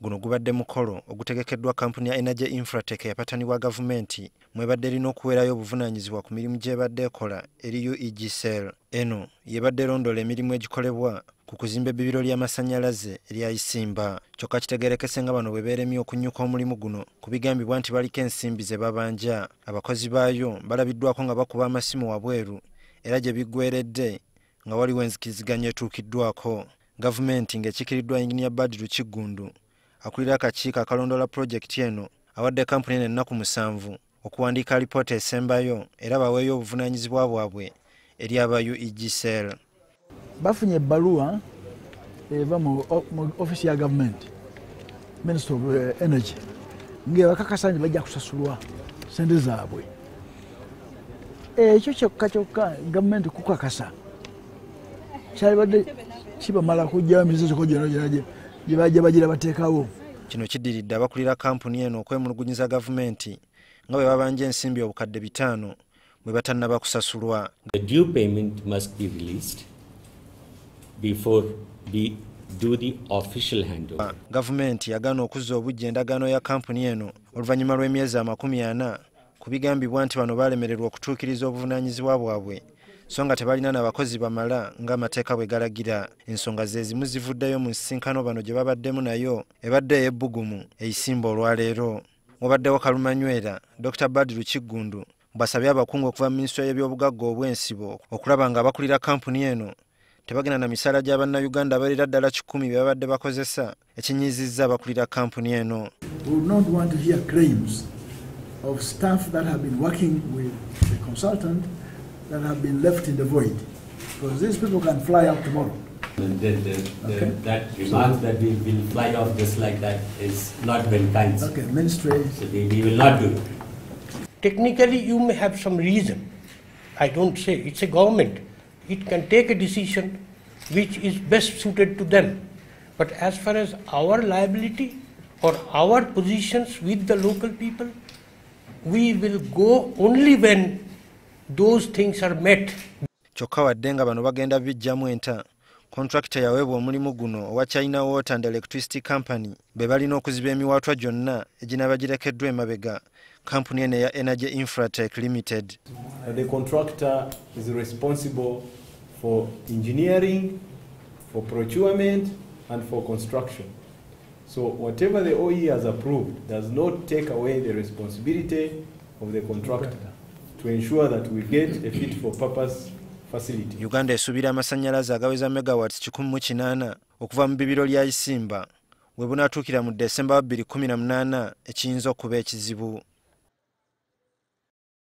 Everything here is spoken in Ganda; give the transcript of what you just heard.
Guno gubadde mukolo ogutegekeddwa kampuni ya Energy Infratech eyapatanibwa gavumenti, mwebadde erina okuweerayo obuvunaanyizibwa ku mirimu gy'ebadde ekola eri UEGCL. Eno yebadde erondoola emirimu egikolebwa ku kuzimba ebbibiro ly'amasannyalaze erya Isimba. Kyokka kitegeerekese nga bano bwe beeremye okunnyuka omulimu guno ku bigambibwa nti baliko ensimbi ze babanja. Abakozi baayo balabiddwako nga bakuba amasimu wabweru, era gye biggweredde nga waliwo enzikiriziganya etuukiddwako. Gavumenti ng'ekiikiriddwa Yinginiya Badru Kiggundu, akulira akakiiko akalondoola pulojekiti eno, awadde kampuni eno ennaku 7 okuwandiika alipoota esembayo era baweeyo obuvunaanyizibwa bwabwe eri aba UEGCL. Bafunye ebbaluwa eva mu ofisi ya gavumenti, Minister of Energy, ng'ebakakasa nti bajja kusasulwa sente zaabwe. Ekyo kyokka kyokka gavumenti kukakasa kyalibadde kibamala kujjayo emiziziko gyonna gyonna gye bajja bagira bateekawo. Kino kiddiridde abakulira kampuni eno okwemulugunyiza gavumenti nga bwe babanja ensimbi 500,000 bwe batannaba kusasulwa. The due payment must be released before we do the official handover. Gavumenti yagaana okuzza obuggya endagaano ya kampuni eno oluvannyuma lw'emyezi 40 ku bigambibwa nti bano baalemererwa okutuukiriza obuvunaanyizibwa bwabwe, so nga tebalina n'abakozi bamala ng'amateeka bwe galagira. Ensonga ze zimu zivuddeyo mu nsisinkano bano gye babaddemu nayo ebadde ey'ebbugumu eyisimba olwaleero. Wabaddewo kalumanywera Dr. Badru Kiggundu bw'asabye abakungu okuva mu minisitule y'ebyobugagga obw'ensibo okulaba nga abakulira kampuni eno tebagenda na misaala gya bannayuganda abalira ddala 100 bye babadde bakozesa, ekinyiizizza abakulira kampuni eno. We would not want to hear claims of staff that have been working with the consultant that have been left in the void, because these people can fly out tomorrow. And okay. That remark that we will fly off just like that is not very kind. Okay, ministry. So we will not do it. Technically, you may have some reason. I don't say it's a government. It can take a decision which is best suited to them. But as far as our liability or our positions with the local people, we will go only when those things are met. Kyokka wadde nga bano bagenda bijjamu enta, kontrakita yaweebwa omulimu guno owa China Water and Electricity Company be balina okuziba emiwaatwa gyonna eginaaba girekeddwa emabega kampuni eno eya Energy Infratech Limited. The contractor is responsible for engineering, for procurement and for construction. So whatever the OE has approved does not take away the responsibility of the contractor to ensure that we get a fit for purpose facility. Uganda esuubira amasannyalaze agaweza megawatts 108 okuva mu bibiro lya Isimba we bunaatuukira mu Desemba 2018, ekiyinza okuba ekizibu.